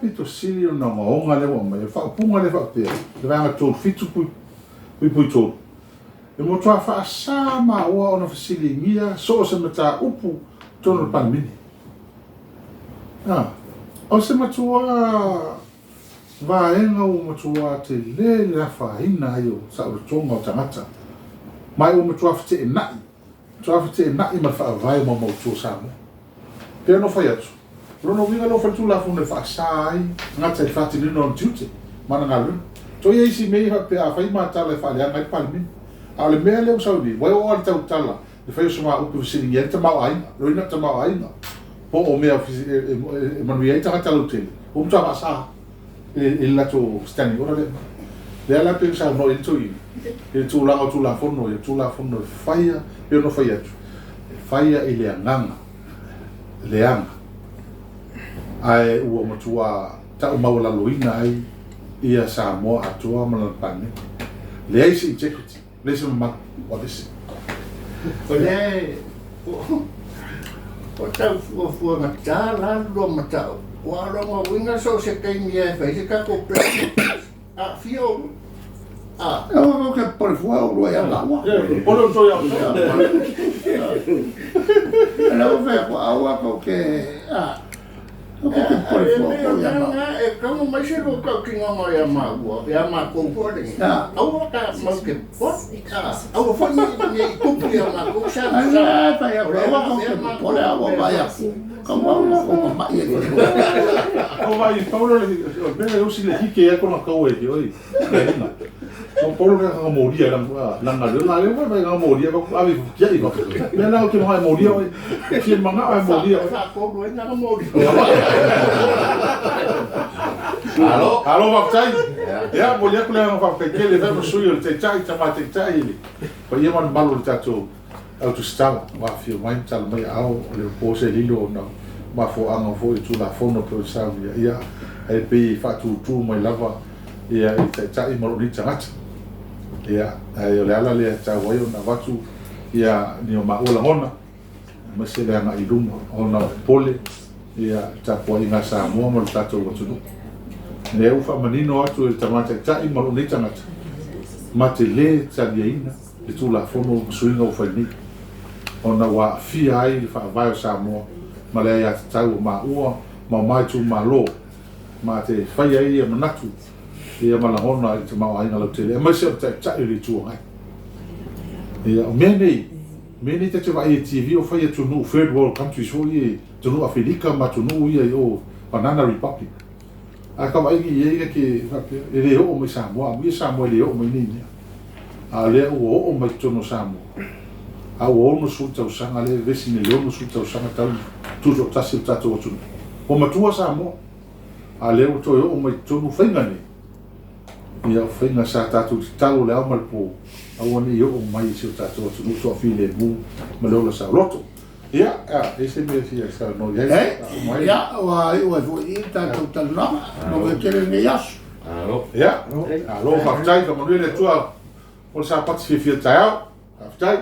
pito sili ona ogaoga lea ua aumai, o le faaupuga lea faapea, le Vaega 37.3, e matua faasa maua ona fesiligia so o se mataupu i totonu o le Palemene. A, o se matua vaega ua matua tele le afaina ai o saolotoga o tagata, ma ua matua feteenai, matua feteenai ma le Faavae maumaututu o Samoa. E pei ona ou fai atu, o lona uiga lea ua fai le Tulafono e faasa ai tagata i le faatinoina o ona tiute ma ana galuega. Toe i ai isi mea ia faapea a fai ma tala e faaleaga ai le Palemene. A o le mea lea ua sau nei, ua oo lava i le tautala le fai o se ma upu e fesiligia ai le tamaoaiga, loina le tamaoaiga, po o mea e manuia ai tagata lautele, ua matua faasa i le latou Standing Order lea e aumai. Lea la pei ona saunoa i ai le toeaina, i le tulaga o Tulafono ia, o Tulafono e faia, e pei ona ou fai atu, e faia i le agaga leaga, ae ua matua taumaualaloina ai ia Samoa atoa ma lana Palemene. Leai se integrity, leai se mamalu, ua aveese. O lea e o tau fuafuaga ta la le lua mataupu, aua o lona uiga so o se taimi lava e fai ai se tatou press conference, aafia oulua. A. Aua tou te popole fua oulua ia maua. Popole outou ia outou. O lea ua fai atu, aua tou te, a. Aua tou te popole fua outou ia maua. E tago mai se lua tautinoga ia maua, ia matou foi lenei. Aua ta mau te popole. Aua foi ne i tupu ia matou sa. Ai, fai atu, aua tou te popole, a ua vaai atu. Kau au ko mama'i e koe. O vai Paulo le o mea le usi le hike ia kona kau e oi. O Paulo le ka moria la la nga le la le vai nga moria ko ave kia i va. Le la o ke mai moria oi. Ki manga ai moria oi. Fa ko lo nga moria. Alo, alo faafetai. Ia, momoli atu le agaga faafetai tele fai ma sui o le Taitai, Tama Taitai i le paia ma le mamalu o le tatou au tusitala ua afifio mai ma tala mai aao o le po se lilo ona o mafuaaga foi o Tulafono e pei ona saunia ia ae pei e faatutu mai lava ia i le Taitai ma lou nei tagata. Ia, ae o le ala lea e tatau ai ona avatu ia ni o maua lagona aemaise le agai i luma ona o popole ia le tapuaiga a Samoa ma le tatou atunuu. Lea ua faamanino atu e le Tama Taitai ma lou nei tagata, ma te le taliaina le Tulafono ma suiga ua fai nei, ona ua aafia ai le Faavae o Samoa ma le aiatatau o maua ma o ma itumalo ma te fai ai ia manatu ia ma lagona i le tamaoaiga lautele, aemaise o le Taitai o le Itu Agai. Ia, o mea nei, mea nei ta te vaai i TV o fai e atunuu third world countries foi ia, atunuu Afelika ma atunuu ia i o Banana Republic. A ka vaai nei i ai ke faapea, e le oo mai Samoa, amuia Samoa e le oo mai nei mea. A o lea ua oo mai totonu o Samoa, a ua 60 tausaga lea e vevesi nei i le 60 tausaga talu tutoatasi le tatou atunuu. Ua matua Samoa, a o lea ua toe oo mai totonu faiga nei, ia o faiga sa tatou tatalo i le ao ma le po, aua ne i oo mai i si o tatou atunuu toafilemu ma le ola saoloto. Ia, e i ai se mea e fia saunoa i ai? Ia, ua iu ai foi i i le tatou talanoaga. Manuia tele lenei aso. Ia, malo faafetai, faamanuia le Atua mo le Sapati fiafia taeao. Faafetai.